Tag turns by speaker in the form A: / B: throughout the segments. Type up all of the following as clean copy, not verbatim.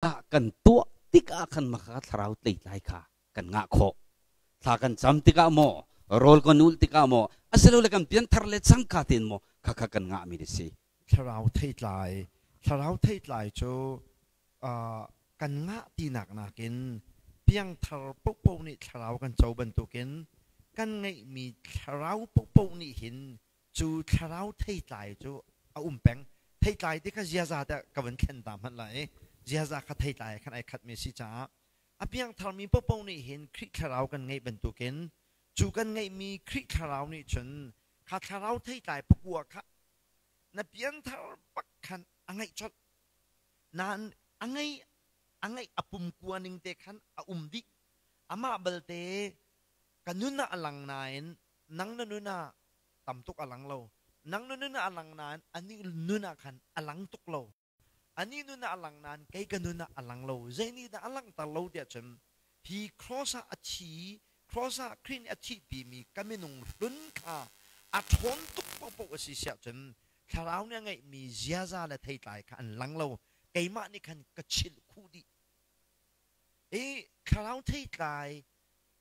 A: Ah kan tuah tikah khan maka thlarau tleitlai kha kan ngah khawh. Thla kan cam tikah maw, rawl kan ulh tikah maw, asilole kan pianthar le cangka tein maw khakha kan ngahmi a si.
B: Thlarau theitlai Thlarau theitlai cu uh, kan ngah tinak nakin piangthar popo nih thlarau kan co bantukin kan ngeihmi thlarau popo nih hin cu thlarau theitlai cu a um peng. Theitlai ti kha ziaza te ka van thlen ta hmanh lai. Ziaza kha theitlai khan ai khatmi si caah a piangtharmi popo nih hin Khrih thlarau kan ngeih bantukin cu kan ngeihmi Khrih thlarau nih cun kha thlarau theitlai pakua kha na pianthar bak khan a ngeih colh. Nain a ngei a ngeih a pumkua ning te khan a um dih. Amah balte ka nun ah a lang nain nang na nun ah tam tuk a lang lo. Nang na nun ah a lang nain anih nun ah khan a lang tuk lo. Anih nun ah a lang nain kei ka nun ah a lang lo. Zei nih dah a langhter lo tiah cun hi cross ah a thi, cross ah Khrih nih a thihpimi ka minung hlun kha a ṭhawn tuk paohpaoh a si siah cun thlarau nih a ngeihmi ziaza le theitlai kha an lang lo. Keimah nih khan ka chilh khuh dih. I thlarau theitlai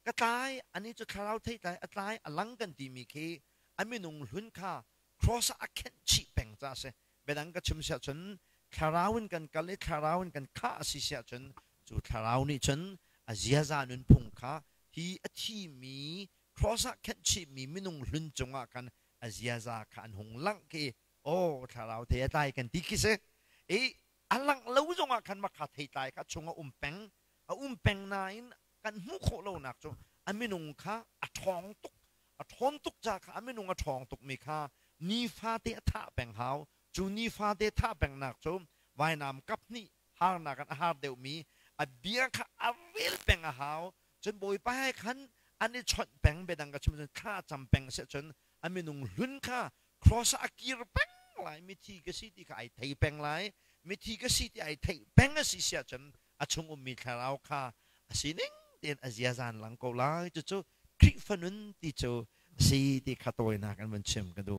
B: ka tlai, anih cu thlarau theitlai a tlai a lang kan timi khi a minung hlun kha cross ah a khenh chih peng ca a si. Biadang ka chim siah cun thlarau in kan kal i thlarau in kan khah a si siah cun cu thlarau nih cun a ziaza nunphung kha hi a thimi cross ah khenh chihmi minung hlun cungah khan a ziaza kha an hung langh khi aw thlarau thei a tlai kan ti khi si. I a langh lo zongah khan makha theitlai kha chung a um peng, a um peng nain kan hmuh khawh lonak cu a minung kha a ṭhawng tuk, a ṭhawn tuk ca kha a minung a ṭhawng tukmi kha nifate a thah peng hau. Cu nifate thah pengnak cu vainam kap hnih harnak in a har deuhmi a bia kha a rel peng a hau. Cun Bawipa he khan an i chawnh peng. Biadang ka chim cun thla cam peng si cun a minung hlun kha cross ah a kir peng lai. Mithi ka si ti kha ai thei peng lai. Mithi ka si ti ai theih peng a si siah cun a chung ummi thlarau kha a sining tein a ziazan lang ko lai. Cucu Khrihfa nun ti cu a si ti kha tawinak in van chim ka duh.